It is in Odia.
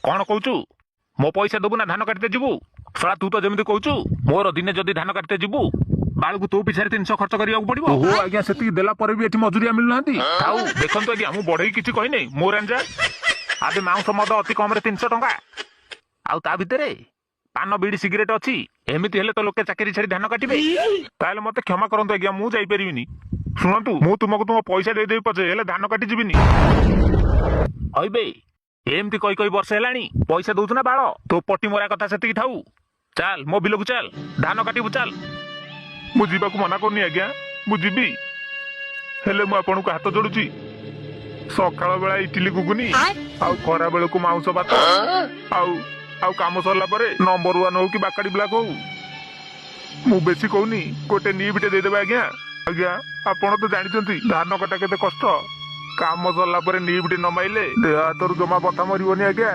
କଣ କହୁଛୁ? ମୋ ପଇସା ଦବୁ ନା ଧାନ କାଟିତେ ଯିବୁ? ଶଳା, ତୁ ତ ଯେମିତି କହୁଛୁ, ମୋର ଦିନେ ଯଦି ଧାନ କାଟିତେ ଯିବୁ, ବାଳକୁ ତୋ ପିଛାରେ 300 ଖର୍ଚ୍ଚ କରିବାକୁ ପଡିବ। ଓହୋ ଆଜ୍ଞା, ସେତିକି ଦେଲା ପରେ ବି ଏଠି ମଜୁରିଆ ମିଳୁନାହାନ୍ତି। ଆଉ ଦେଖନ୍ତୁ ଆଜ୍ଞା, ମୁଁ ବଢେଇ କିଛି କହିନି। ମୋ ରେଞ୍ଜା ଆବେ ମାଉଁସ ମଦ ଅତି କମରେ 300 ଟଙ୍କା, ଆଉ ତା ଭିତରେ ପାନ, ବିଡି, ସିଗାରେଟ ଅଛି। ଏମିତି ହେଲେ ତ ଲୋକେ ଚାକିରି ଛାଡି ଧାନ କାଟିବେ। ତାହେଲେ ମତେ କ୍ଷମା କରନ୍ତୁ ଆଜ୍ଞା, ମୁଁ ଯାଇପାରିବିନି। ଶୁଣନ୍ତୁ, ମୁଁ ତୁମକୁ ତୁମ ପଇସା ଦେଇଦେବି ପଛେ, ହେଲେ ଧାନ କାଟି ଯିବିନି। ହଇବେ, ଏମିତି କହି କହି ବର୍ଷେ ହେଲାଣି। ପଇସା ଦଉଛୁ ନା ବାଳ? ତୋ ପଟି ମରା କଥା ସେତିକି ଥାଉ। ଚାଲ, ମୋ ବିଲକୁ ଚାଲ, ଧାନ କାଟିବୁ ଚାଲ। ମୁଁ ଯିବାକୁ ମନା କରୁନି ଆଜ୍ଞା, ମୁଁ ଯିବି। ହେଲେ ମୁଁ ଆପଣଙ୍କୁ ହାତ ଯୋଡୁଛି, ସକାଳ ବେଳା ଇଟିଲି ଘୁଗୁନି, ଆଉ ଖରା ବେଳକୁ ମାଉଁସ ଭାତ, ଆଉ କାମ ସରିଲା ପରେ ନମ୍ବର 1 ହଉ କି ବାକାଡି ବ୍ଲାକ୍ ହଉ, ମୁଁ ବେଶୀ କହୁନି, ଗୋଟେ ନିବିଟେ ଦେଇଦେବେ ଆଜ୍ଞା। ଆଜ୍ଞା, ଆପଣ ତ ଜାଣିଛନ୍ତି ଧାନ କଟା କେତେ କଷ୍ଟ। କାମ ସରିଲା ପରେ ନିବିଟେ ନ ମାଇଲେ ଦେହ ହାତରୁ ଜମା ବଥା ମରିବନି ଆଜ୍ଞା।